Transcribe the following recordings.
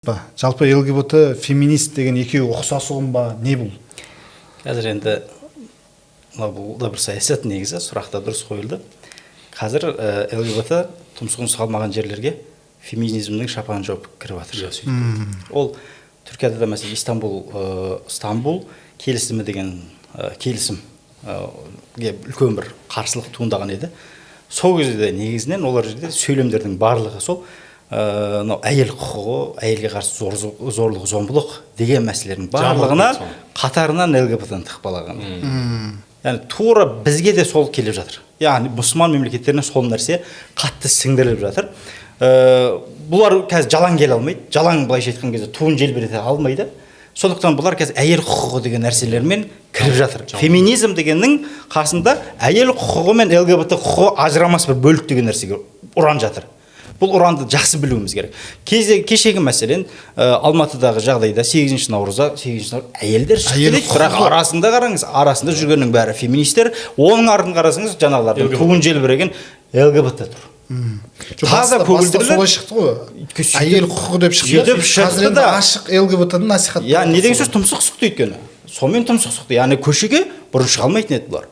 Па, жалпы ЛГБТ, феминист деген екеуі ұқсас ұғым ба, не бұл? Қазір енді мынау, бұл да бір саясат негізі, сұрақ та дұрыс қойылды. Қазір ЛГБТ тұмсығын сұға алмаған жерлерге феминизмнің шапанын жауып кіріп жатыр. Иә, сөйтіп. Ол Түркияда да, мәселен, Стамбул келісімі деген келісім үлкен бір қарсылық туындаған еді. Сол кезде де негізінен олар жерде сөйлемдердің барлығы сол мынау әйел құқығы, әйелге қарсы зорлық зомбылық деген мәселелердің барлығына соны. қатарынан ЛГБТ ны тықпалаған. Яғни тура бізге де сол келіп жатыр, яғни мұсылман мемлекеттеріне сол нәрсе қатты сіңдіріліп жатыр. Бұлар қазір жалаң келе алмайды, жалаң, былайша айтқан кезде, туын желбірете алмайды. Сондықтан бұлар қазір әйел құқығы деген нәрселермен кіріп жатыр. Феминизм дегеннің қасында әйел құқығы мен ЛГБТ құқығы ажырамас бір бөлік деген нәрсеге ұран жатыр. Бұл ұранды жақсы білуіміз керек. Кешегі, мәселен, Алматыдағы жағдайда 8 наурызда, 8 наурыз әйелдер шықты Әйел дейді, бірақ құқығы. арасында қараңыз, арасында жүргеннің бәрі феминистер. Оның артын қарасаңыз, жаңағылардың туын желбіреген ЛГБТ тұр. Жоқ, Таза баста көгілдірлер. солай шықты ғой. Әйел құқығы деп шықты. Сөйтіп шықты Қазір енді да. ашық ЛГБТ ны насихаттап. Иә, не деген сөз, тұмсық сұқты өйткені. Сонымен тұмсық сұқты. Яғни көшеге бұрын шыға алмайтын еді бұлар.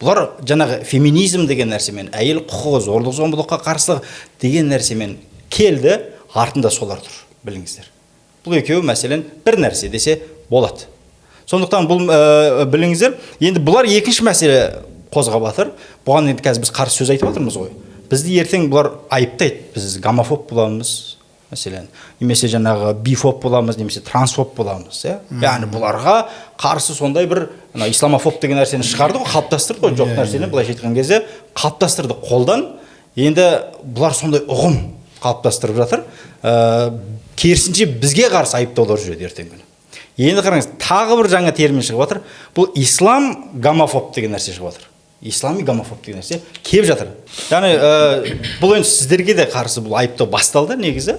Бұлар жаңағы феминизм деген нәрсемен, әйел құқығы, зорлық зомбылыққа қарсылық деген нәрсемен келді, артында солар тұр, біліңіздер. Бұл екеуі, мәселен, бір нәрсе десе болады. Сондықтан бұл біліңіздер, енді бұлар екінші мәселе қозғап жатыр. Бұған енді қазір біз қарсы сөз айтып жатырмыз ғой. Бізді ертең бұлар айыптайды, біз гомофоб боламыз, мәселен, немесе жаңағы бифоб боламыз, немесе трансфоб боламыз, иә. Яғни бұларға қарсы сондай бір ана исламофоб деген нәрсені шығарды ғой, қалыптастырды ғой, жоқ нәрсені, былайша айтқан кезде, қалыптастырды қолдан. Енді бұлар сондай ұғым қалыптастырып жатыр. Керісінше бізге қарсы айыптаулар жүреді ертеңгі күні. Енді қараңыз, тағы бір жаңа термин шығып жатыр. Бұл ислам гомофоб деген нәрсе шығып жатыр. Ислами гомофоб деген нәрсе келіп жатыр. Яғни бұл енді сіздерге де қарсы бұл айыптау басталды негізі.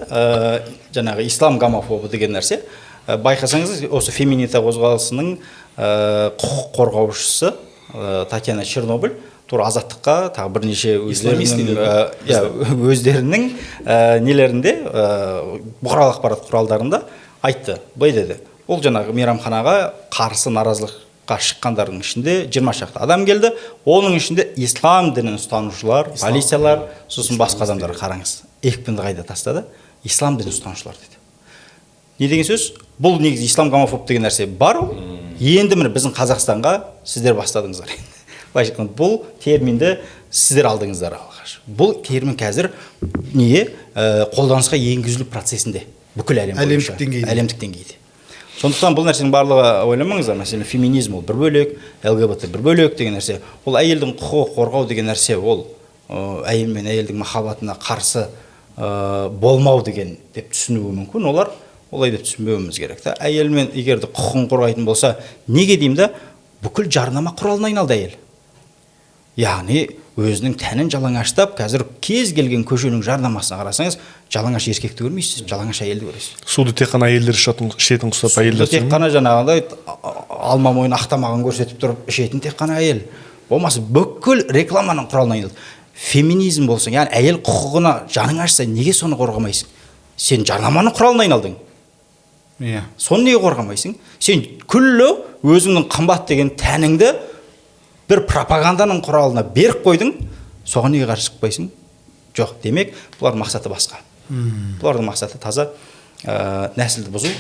Жаңағы ислам гомофобы деген нәрсе. Байқасаңыз, осы Феминита қозғалысының құқық қорғаушысы Татьяна Чернобыль тура Азаттыққа, тағы бірнеше Исламист өздерінің дейді. Иә, өздерінің нелерінде, бұқаралық ақпарат құралдарында айтты. Былай деді: ол жаңағы мейрамханаға қарсы наразылыққа шыққандардың ішінде 20 шақты адам келді, оның ішінде ислам дінін ұстанушылар, полициялар, сосын басқа адамдар. Қараңыз, екпінді қайда тастады: ислам дінін ұстанушылар деді. Не деген сөз бұл? Негізі ислам гомофоб деген нәрсе бар. Ол енді міне біздің Қазақстанға сіздер бастадыңыздар, былайша айтқанда, бұл терминді сіздер алдыңыздар алғаш. Бұл термин қазір неге қолданысқа енгізілу процесінде бүкіл әлем Әлемдік бойынша. деңгейде. Әлемдік деңгейде. Сондықтан бұл нәрсенің барлығы, ойламаңыздар, мәселен, феминизм ол бір бөлек, ЛГБТ бір бөлек деген нәрсе. Ол әйелдің құқығы қорғау деген нәрсе, ол әйел мен әйелдің махаббатына қарсы болмау деген деп түсінуі мүмкін олар. Олай деп түсінбеуіміз керек та. Әйел мен егер де құқығын қорғайтын болса, неге деймін да, бүкіл жарнама құралына айналды әйел. Яғни өзінің тәнін жалаңаштап, қазір кез келген көшенің жарнамасына қарасаңыз, жалаңаш еркекті көрмейсіз, жалаңаш әйелді көресіз. Суды тек қана әйелдер ішетін құсап, әйелдер. Тек қана жаңағындай алма мойын ақтамағын көрсетіп тұрып ішетін тек қана әйел. Болмаса бүкіл рекламаның құралына айналды. Феминизм болсаң, яғни әйел құқығына жаның ашса, неге соны қорғамайсың? Сен жарнаманың құралына айналдың. Соны неге қорғамайсың? Сен күллі өзіңнің қымбат деген тәніңді бір пропаганданың құралына беріп қойдың, соған неге қарсы шықпайсың? Жоқ, демек, бұлардың мақсаты басқа. Бұлардың мақсаты таза нәсілді бұзу.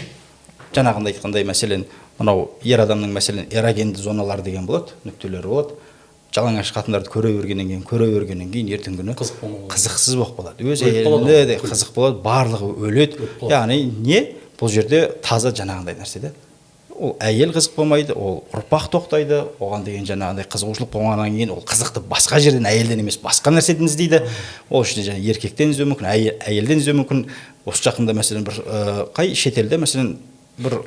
Жаңағындай айтқандай, мәселен, мынау ер адамның, мәселен, эрогенді зоналар деген болады, нүктелері болады. Жалаңаш қатындарды көре бергеннен кейін ертеңгі күні Қызық болмай қалады. Қызықсыз болып қалады өз Өліп қалады әйеліне ғой, де. Күл. Қызық болады, барлығы өледі. Өліп қалады. Яғни не, бұл жерде таза жаңағындай нәрсе да. Ол әйел қызық болмайды, ол ұрпақ тоқтайды. Оған деген жаңағындай қызығушылық болғаннан кейін, ол қызықты басқа жерден, әйелден емес, басқа нәрседен іздейді. Ол ішінде жаңа еркектен іздеуі мүмкін, әйелден іздеуі мүмкін. Осы жақында, мәселен, бір қай шетелде, мәселен, бір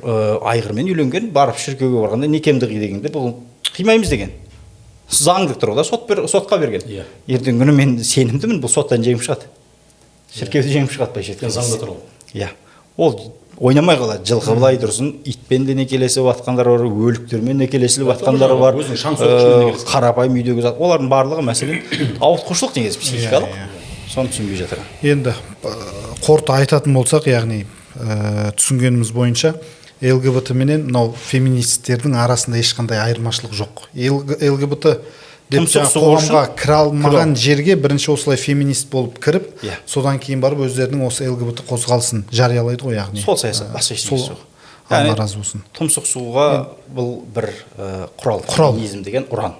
айғырмен үйленген, барып шіркеуге барғанда некемді қи дегенде, бұл қимаймыз деген, заңды тұрғыда сотқа берген. Ертеңгі күні мен сенімдімін, бұл соттан жеңіп шығады, шіркеуді жеңіп шығады, былайша айтқан Заңда кезде. тұр ол. Иә, ол ойнамай қалады. Жылқы былай тұрсын, итпен де некелесіп жатқандар бар, өліктермен некелесіліп жатқандар бар. Өзінің шаң соққышымен некелескен. Қарапайым үйдегі зат, олардың барлығы, мәселен, ауытқушылық негізі психикалық. Иә, Соны түсінбей жатыр. Енді қорыта айтатын болсақ, яғни Түсінгеніміз бойынша, ЛГБТ менен мынау феминистердің арасында ешқандай айырмашылық жоқ. ЛГБТ деп Тұмсық жаңағы сұғу үшін қоғамға кіре алмаған жерге бірінші осылай феминист болып кіріп, содан кейін барып өздерінің осы ЛГБТ қозғалысын жариялайды ғой, яғни. Сол саясат, басқа ештеңесі Сол. жоқ. Алла Яғни разы болсын. Тұмсық сұғуға бұл бір құрал. Құрал. Феминизм деген ұран.